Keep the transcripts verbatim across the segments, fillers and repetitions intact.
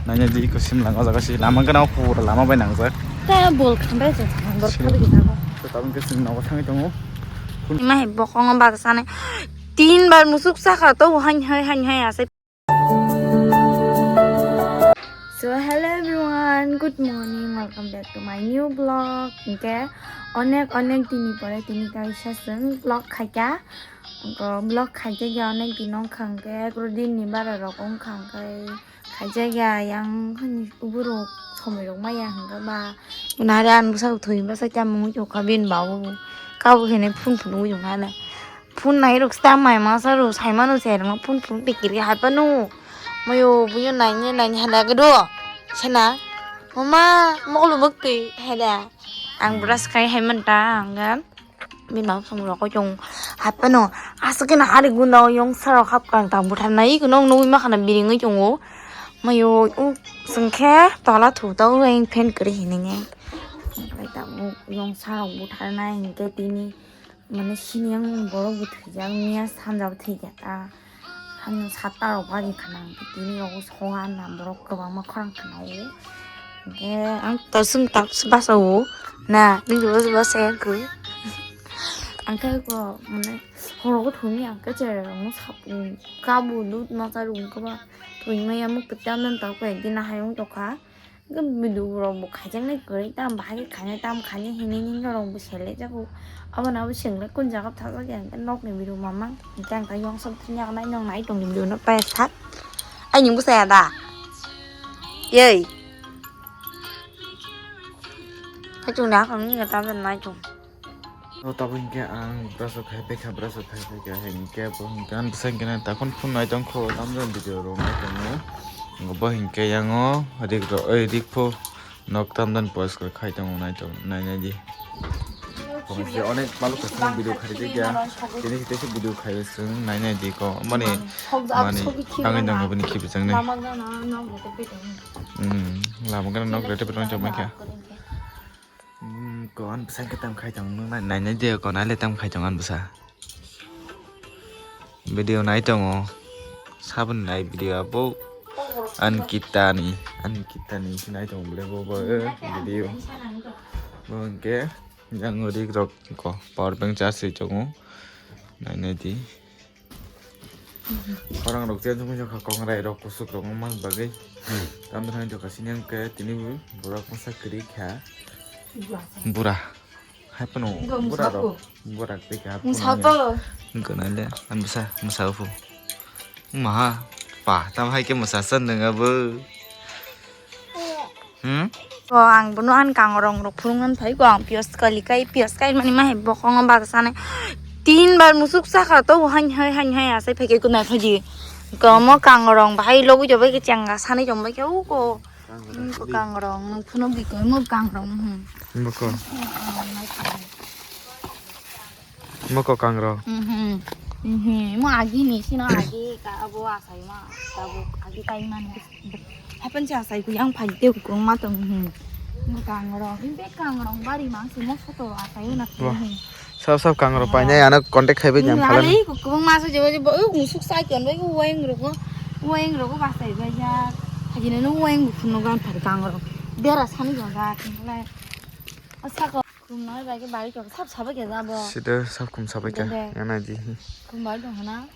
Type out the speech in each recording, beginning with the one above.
Naina di ko sim lang o jaga si lama gana pura lama bai nangjak. Ta bol khambai se bol khambai kita ko. Tabuk ke sim nogo thangwi tongo. Ima hai bokongo bata sani. Tin bar musuk saka to han hai han hai ase. So hello everyone, good morning, welcome back to my new vlog. Hingke onek onek dini pore tini kaisa chwng vlog khaika. Hingke vlog khaika ge onek din wngkha hingke kuro din ni bara rok wngkha hingke khaika ge yang hani uborok somoi rok maya hingke ba nare an bwsai thwi bwsai chamung wngkha bini babu kabo hene phun phun wngkha ne. Phun nai rok sta mai masa rok sai mano se rok phun phun pikiri hai pano. Mayo buyo nai ne nai ne hala gado. Sena. Mama moklo mukti hala. Ang brush kai hai man ta ang gan. Bini mama phung rok chong hai pano. Asake na hari guna yong sa rok hap kang tang buthar nai kono nugui ma khana biring oi chongo. Mayo u sengkhe tola thu ta u eng phen kri hinenge. Lai ta u yong sa rok buthar nai hingke tini. Mane sini yang borok bo thwijak miya sanja bo thwijak a. Hano satta rok bari khana tini rogo soga na borok kwbangma khorang khana o. Hingke ang tasung tak basa o na nini basa basa yang khe. Ang khe ko mane horo thumi ang khe chera rok no sap kabu dut ma charu kwba thwi maya muk pekta nan tak ko ekdin ahai ong tokha. Hingke video rok bo khaijaknai kwrwi, tamo bahai khe khainai, tamo khainai hinwi nini norok bo selai jago. Abono abo chwng le kun jaga thajak ya, hingke nokni video mamang, hingke ang khe yong sok thung ya nai nong nai tong ni video no paya sak. Ai ni bwsa ya da? Yei. Kaichung ni akhong ni ga ta nai chong. O tabuk hinkhe ang brush rok khai paikha, brush rok khai paikha hinkhe bo hinkhe ang bwsai hinkhe nai takhun phunai tongkho tamjani video rok nai tongo. Bo hinkhe yango rik rok oi rik pho nok tamjani poriskar khai tongo nai tong nai nai di. Onek balok kaisa video khai rikya tini hinkhe video khai chwng nai nai di ko mani mani tangwi tongo bini khibijaknai. Lama gana nok rete pete tong mankha. Ko an bwsa khe tam khai tong nung nai nai de ko nai le tam khai tong an bwsa. Video nai tongo saboni nai video abo an kitani an kitani nai tongo bole bo bo video. Bo hwnkhe yang rik rok ko power bank charge ri tongo nai nai di. Khorang rok chen thungwi jokha kongrai rok kusuk rok wngma bagwi. Tamni thani jokha sini hwnkhe tini bo borok masa kwrwi kha. Bura. Hai phano bura rok. Bura twi kha. Wngkha nai le an bwsa mwsa uphu. Maha pa tam hai khe mwsa san nang abo. Hmm? O ang bono an kangrong rok phulung nang phai ko ang piyas kali kai piyas kai mani ma hai bokong bata sanai tin bar musuk saka to han hai han hai asai phai ke kunai phaji ko mo kangrong bahai logui jobai ke changa sanai jombai ke u ko ko kangrong nung phuno bikoi mo kangrong hmm. Boko. Moko kangrong. Mhm. Mhm. Mo agi ni sino agi ka abo asai ma. Abo agi kai mani. Hapan cha asai ku yang phai te ku ma tong. Mhm. Mo kangrong. Imbe kangrong bari mang si mo photo asai na. Wah. Sab sab kangrong painai ano contact khai bai jam phalan. Ari ku kubung ma so je je bo musuk sai ton bai ku weng ro ko. Weng ro ko ba sai bai ja. Haji no weng ku no gan phai kangrong. Dera sani ga ga lai. Asako. Khum noi bai ke bari chok sab sabai ke jabo. Sida sab khum sabai ke. Dede. Yana di. Khum bai dong hana.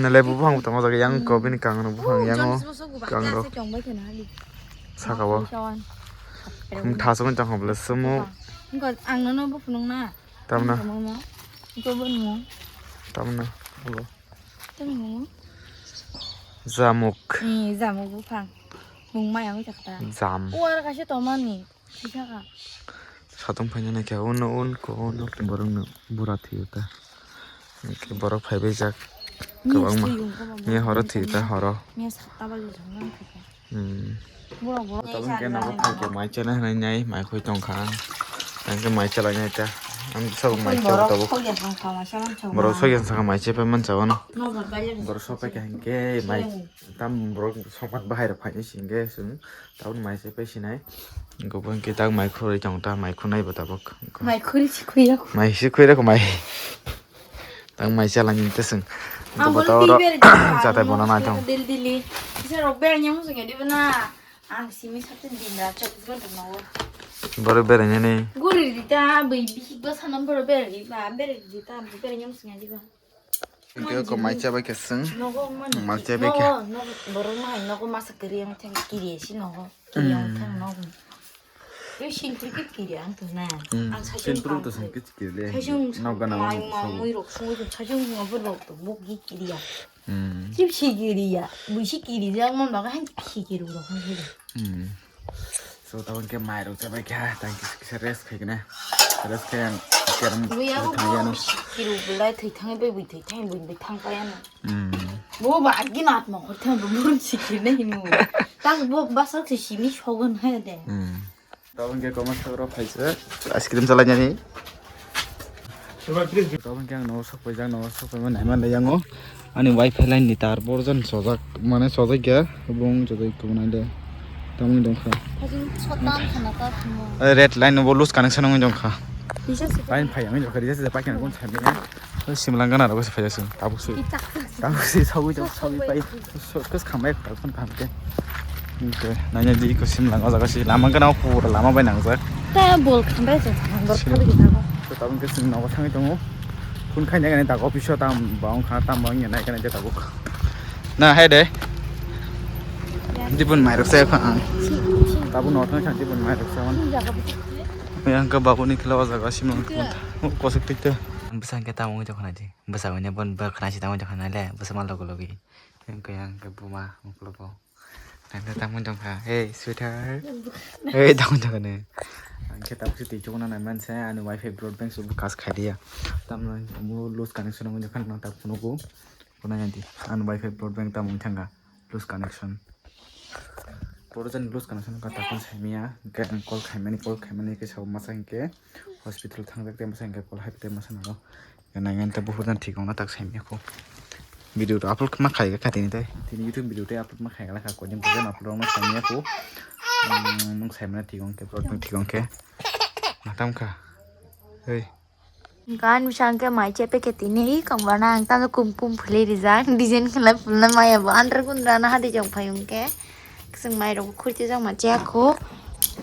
Nalai bu buphang tongo jaga yang ko bini kangrong buphang yango kangrong. Saka bo. Khum thasok ni tong hobla sumo. Ang no no bu phunung na. Tamna. Ko bu nung. Tamna. Halo. Tamna. Jamuk. Ni jamuk buphang. Mung mai ang chakta. Jam. Uar kaisa tomani. Satong phaina naikhe uno un ko uno borokno bura thwiyo ta. Hinkhe borok phaibai jak kwbangma. Miya horo thwiyo ta horo. Hmm. Tabuk hinkhe nogo phaikhe mai chana hinwi nai mai khoi tongkha ang. Hinkhe mai chalai nai ta. Ang bwsabo mai chao tabuk. Borok soigen saka mai chepai mancha wano. Borok sopaikha hinkhe mai tam borok sokmat bahai rok phainai singkhe chwng. Tabuk mai se paisinai. Gobon ke tak mai khurui tong ta mai khunai bo tabuk. Mai khuri si khuya. Mai si khuira ko mai. Tak mai chala ni ta sung. Ang Bo bono tei oro bere di ba, jatai ang bono no nai tong. Dili dili. Kisa rok bere nyong sing di bana. Ang simi satin din da chok gon to no. Boro bere nyani. Guri di ta bai bisi ba sanam boro bere di ba bere di ta bere nyong sing di ba. Ke ko mai cha bai ke sing. Nogo man. Mai cha bai ke. Nogo nogo boro mai nogo masa kiri yang thang kiri si nogo. Kiri yang thang nogo. Yo sintri kit kiri ang to na. Ang sa sintri to sing kit kiri le. Sa sung nogo na mai ma mui rok sung to sa sung ma boro to bok gi kiri ya. Hmm. Chip sikiri ya, bui sikiri ya, mon baga han sikiri rok han sikiri. Hmm. So, tabon ke mai rok chabai kha, tang kisa kisa rest khai kene. Rest khai ang keram Bui ya thang ya no. Sikiri bulai thai thang bai bui thai thang bui bui thang pa ya no. Hmm. Bo ba agi nat mo khor thang bo mun sikiri na hinu. Tang bo basa se simi sogon ha de. Hmm. Tabon ke koma soro phaisa ice cream chalai nani. Tabon ke ang no sok paijak no sok paima nai man yang o. Ani wifi line ni tar borjan sojak mane sojak ya bung jodai ko nai de. Tamung dong kha. Hajin sotam khana ta khamo. Red line no bo loose connection ong dong kha. Line phai ang dong kha rija se paikha kon chami. Simlang gana rogo se phai sung tabuk se. Tabuk se sawi jok sawi pai. Kes khamai tak kon kham ke. Oke, nanya di ko simlang o jaga si lama gana pura lama bai nangjak. Ta bol khambai se bor khambai kita ko. Tabuk ke sing nogo thangwi tongo. Phone khaina gani tak office o tam ba ong kha tam ba ong nai gani je tabuk. Na hai de. Dibun mai rok se kha ang. Tabuk no thang thang dibun mai rok se wan. Yang ke babu ni khela o jaga simlang. Kosik tik te. Bwsang ke tamo wngwi tongkha nai di. Bwsang wngya bon bwkhwnai se tamo wngwi tongkha nai le bwsama logi logi. Yang ke yang ke buma uklogo. Nang ta tamo wngwi tongkha. Hey sweetheart. Hey tamo wngwi tongkha ne. Ang ke tamo se twi chukna nai man se ani wifi broadband se kas khai dia. Tamo mo loose connection wngwi tongkha nang ta phunugo. Phunai nai di. Ani wifi broadband tamo wngwi thangkha. Loose connection. Poro jani loose connection ka takon saimaya, hingke ang call khaimani, call khaimani ke sabo masa hingke hospital thangjak tei masa hingke call hai tei masa nalo. Nai ngan ta buhur jani thik ongna tak saimaya ko. Video to upload ma khai ka tini tei. Tini YouTube video tei upload ma khai ka kha kodin kodin upload ma saimaya ko. Hmm, nung saimana thik ongke, upload ma thik ongke. Matam kha. Hei. Gan misang ke mai chepe ke tini i kong bana ang tang kum kum phuli rijak design khlai phulna maya bo andar kun rana hadi jong phai ungke. Ksung mai rok khurti jong ma che kho.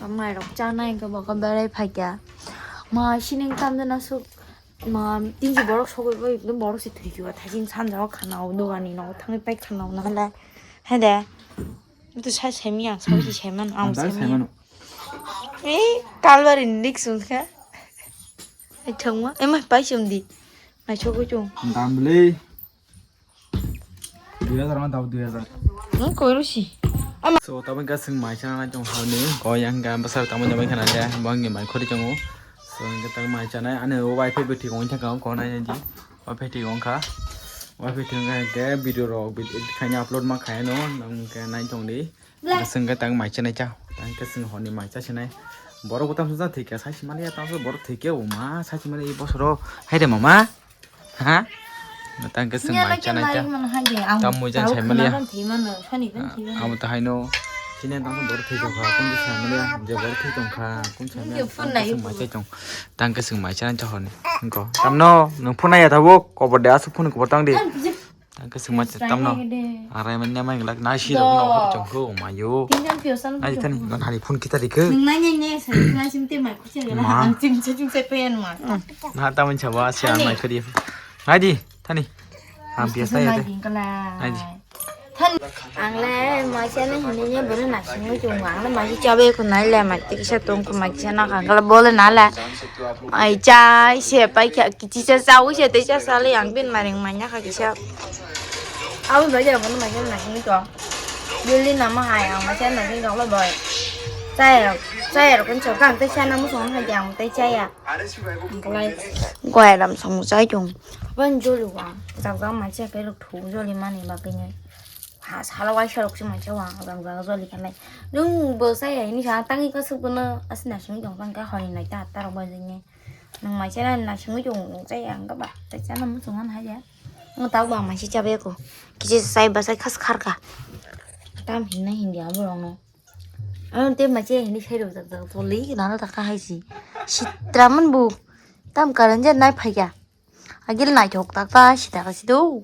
Mai rok cha nai ke bo ko berai phai kya. Ma sining tam jana suk ma tinji borok sogwi bai borok si thwi kyo thajin san jao khana o dogani no thangwi pai khana o na le. Hede. Itu sai semi ang sai si seman ang Andar semi. Seman. Eh, kalwari nik sung kha. Ai thangma, ema pai sum di. Mai chogo chung. Dam le. Dui hajar ma dau dui hajar. Hmm, koi ro si. So, tabang ka sing mai chana na chong hau ni. Ko yang ga basar tabang jamai khana dia. Bang ni mai khori chongo. So, yang ka tang mai chana. Ane o wifi beti ko ncha ka ko na ji. Wifi ti ong kha. Wifi ti ong kha ke video rok edit khaina upload ma khaino nang ke nai tong di. Sing ke tang mai chana cha. Tang ke sing honi mai cha sinai. Borok butam sa thik ya sai simani ya tang so borok thik ya uma sai simani i bosoro. Hai de mama. Ha? Tang ke sing mai chana cha. Tam mui jan sai mali ya. Amo ta haino. Sini tang so borok thik ya kun sai mali ya. Je borok thik tong kha kun sai mali ya. Tang ke sing mai cha tong. Tang ke sing mai chana cha honi. Ko. Tamno nung phone ya tabo kobor de asu phone kobor tang di. Tang ke sing mai tamno. Arai man nyamai glak nai si rok no chong kho ma yo. Ai thani man hari phone kita di khe. Nung nai nai nai sai nai sim te mai kuchia gala Ma. Ang chim chim chim sai pe an ma. Na ta man chawa si an mai khadi. Ngai di thani. Ang biasa ya de. Nai di. Than ang le mai chana hini ye bere na sing chung ang le mai chabe ko nai le mai tiksa tong ko mai chana ka gala bole na le. Ai chai se pai kha kichi se chau se te cha sa le ang bin maring mai nya kha kisa. Au bai ja bono mai na sing to. Bili na ma hai ang mai cha na sing to le boy. Chai chai ro kun cho kang te cha na mu song ha jang te chai ya. Lai. Goi ram song chai chung. Ban jolu wa. Jang jang mai cha ke ro thu joli mani ba ke ne. Ha sala wai sa rok se mai cha wa jang jang joli kha nai. Nung bo chai ya ni sa tangi ka su bono asna sing jong tang ka hoi nai ta ta ro ba jing ne. Nang mai chana na singwi chung chaya ang ba. Chana mu chungan haja. Ang tau ba mai si chabe ko. Kisi sai ba sai khas khar ka. Tam hinna hindi abo rong no. Ang te mai che hindi sai ro tak tak toli na ta ka hai si. Sitraman bu. Tam karan ja nai phai ya. Agil nai thok tak ta si ta ka si do.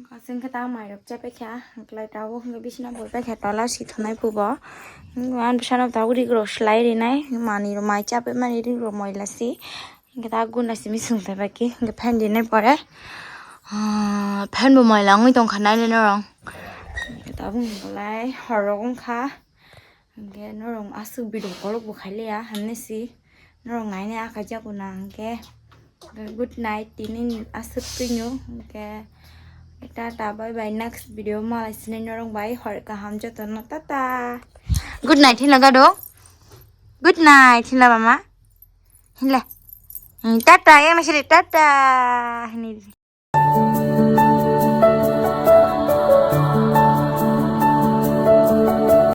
Kasing khe ta mai rok chapai kha, hwnkhe ta o hwnkhe bisina bui pai kha, tola si thonai pubo. Ang bisano ta uri rok slai rinai, mani rok mai chapai mani ri rok moila si. Hwnkhe ta guna simi sung pai baki, hwnkhe fan dinai pore. Ah, fan bo moila wngwi tongkha nai nai norok. Hwnkhe ta bung bolai hor rok wngkha. Hwnkhe norok aswk video call bo khailiya, hamnesi norok nainai akhaijago na hwnkhe. Good night, tini aswk twino hwnkhe. Tata, bye bye, next video malai sinai norok bai, hor kaham jotono, tata. Good night hinla gado. Good night hinla mama. Hinla. Hmm, tata, yang nasiri tata. Hini.